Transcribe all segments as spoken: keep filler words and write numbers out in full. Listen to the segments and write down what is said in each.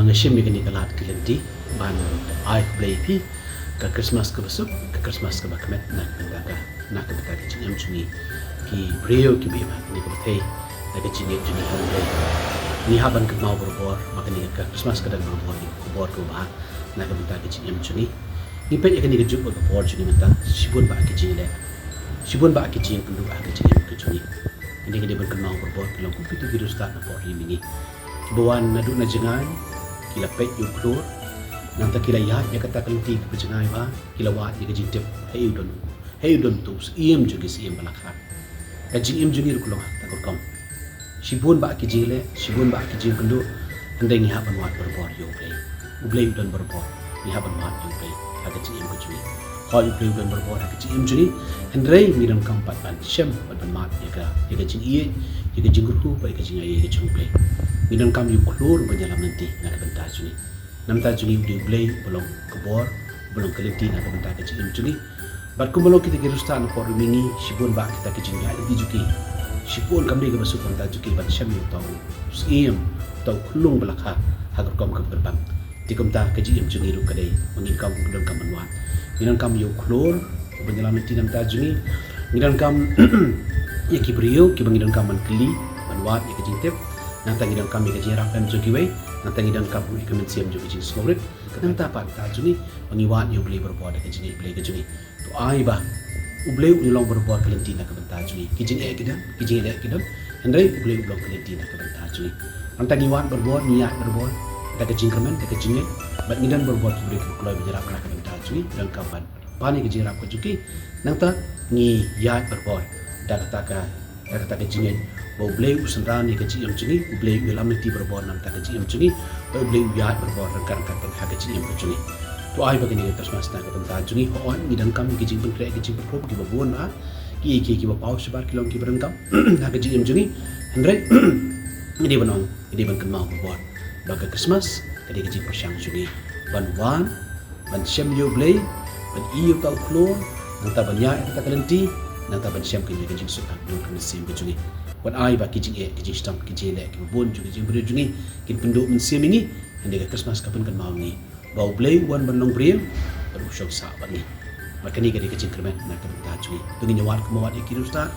Nga shim ïa kane ka lad ka lynti ban ai khublei ïa phi ka Christmas kaba suk, ka Christmas kaba kmen na ka bynta ka, na ka bynta ka jingim jong ngi ki briew kiba im ha kane ka pyrthei, na ka jingim jong ngi ha U Blei. Ngi hap ban kynmaw barabor ba kane ka Christmas ka don barabor ïa ka khubor kaba bha na ka bynta ka jingim jong ngi. Ngi peit ïa kane ka juk ba ka por jong ngi mynta, shibun bah ki jingleh, shibun bah ki jingkynduh ha ka jingim ka jong ngi. Kane ka dei ban kynmaw barabor, ki long kum kito ki riewstad na pdeng ri mihngi kiba wan naduh na jngai, ki la peit ïa u khlur, nangta ki la ïaid ïa kata ka lynti kaba jngai bha, ki la wad ïa ka jingtip, hei u don, hei u don uto u syiem jong ki syiem ba la kha. Ka jingim jong ngi ruh ka long ha kata ka rukom. Shibun bah ki jingleh, shibun bah ki jingkynduh, hynrei ngi hap ban wad barabor ïa U Blei. U Blei u don barabor, ngi hap ban wad ïa U Blei ha ka jingim ka jong ngi. Hooid, U Blei u don barabor ha ka jingim jong ngi, hynrei ngi donkam pat ban shem, ban, ban mad ïa ka, ïa ka jingïeit, ïa ka jingkyrkhu bad ïa ka jingaiei ka jong U Blei. Ngi donkam ïa u khlur ban ïalam lynti na ka bynta jong ngi. Na ka bynta jong ngi u dei U Blei uba long ka bor, uba long ka lynti na ka bynta ka jingim jong ngi. Bad kumba long kita ki riewstad na pdeng ri mihngi, shibun bah kita ki jingïaid lynti jong ki, shibun kam dei kaba suk na ka bynta jong ki ban shem ïa uto u syiem, uto u khyllung ba la kha ha ka rukom kaba kyrpang. Te kumta ka jingim jong ngi ruh ka dei ba ngi donkam, ngi donkam ban wad. Ngi donkam ïa u khlur uba ïalam lynti na ka bynta jong ngi. Ngi donkam ïa ki briew kiba ngi donkam ban kylli, ban wad ïa ka jingtip. Nangta ngi donkam ïa ka jingïarap jong kiwei. Nangta ngi donkam ruh ïa ka mynsiem jong ka jingsngewrit. Nangta pat na ka bynta jong ngi ba ngi wad ïa U Blei barabor da ka jingïeit Blei ka jong ngi. To ai ba U Blei un long barabor ka lynti na ka bynta jong ngi. Ki jingeh ki don, ki jingeh ki don, hynrei U Blei un long ka lynti na ka bynta jong ngi. Nangta ngi wad barabor, ngi ïaid barabor da ka jingkyrmen, da ka jingngeit, bad ngi don barabor ki briew kiba kloi ban ïarap na ka bynta jong ngi. Ngi donkam ban pan ïa ka jingïarap ka jong ki. Nangta ngi ïaid barabor da kata ka, da kata ka jingngeit ba U Blei u synran ïa ka jingim jong ngi, U Blei u ïalam lynti barabor na ka bynta ka jingim jong ngi, bad U Blei u ïaid barabor ryngkat ryngkat ha ka jingim ka jong ngi. To ai ba kane ka Christmas na ka bynta jong ngi, hooid ngi donkam ïa ki jingpynkhreh, ki jingpynkup kiba bun, ha kiei kiei kiba paw shabar ki long kiba donkam ha ka jingim jong ngi. Hynrei ngi dei ban ong, ngi dei ban kynmaw barabor ba ka Christmas ka dei ka jingpyrshang jong ngi ban wan, ban shem ïa U Blei, ban ïohi ïa uta u khlur, nangta ban ïaid ïa kata ka lynti, nangta ban shem kane ka jingsuk ha ka mynsiem ka jong ngi. Wat ai ba ki jingeh, ki jingshitom, ki jingleh kiba bun jong ki jingbriew jong ngi kin pynduh mynsiem ïa ngi, hynrei ka Christmas ka pynkynmaw ïa ngi ba U Blei u wan ban long briew, bad u shong sah bad ngi. Bad kane ka dei ka jingkyrmen na ka bynta jong ngi. To ngin ïa wad kumba wad ïa ki riewstad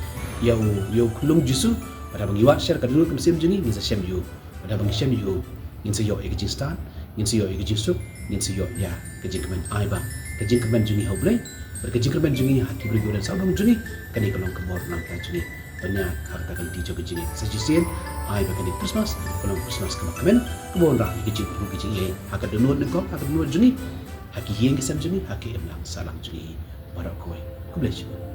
ïa u, ïa u khyllung Jisu, bad haba ngi wad sha ka dohnud ka mynsiem jong ngi, ngin sa shem ïa u. Bad haba ngi shem ïa u, ngin sa ïoh ïa ka jingstad, ngin sa ïoh ïa ka jingsuk, ngin sa ïoh ïa ka jingkmen. Ai ba ka jingkmen jong ngi ha U Blei, bad ka jingkmen jong ngi ha ki briew kiba don sawdong jong ngi, kane ka long ka bor na ka bynta jong ngi. Ban ïaid ha kata ka lynti jong ka jingngeit. Sa shisien, ai ba kane ka Christmas ka long ka Christmas kaba kmen, kaba wanrah ïa ka jingkyrkhu, ka jingïeit ha ka dohnud nyngkong, ha ka dohnud jong ngi, ha ki ïing ki sem jong ngi, ha ka imlang sahlang jong ngi baroh kawei. Khublei shibun.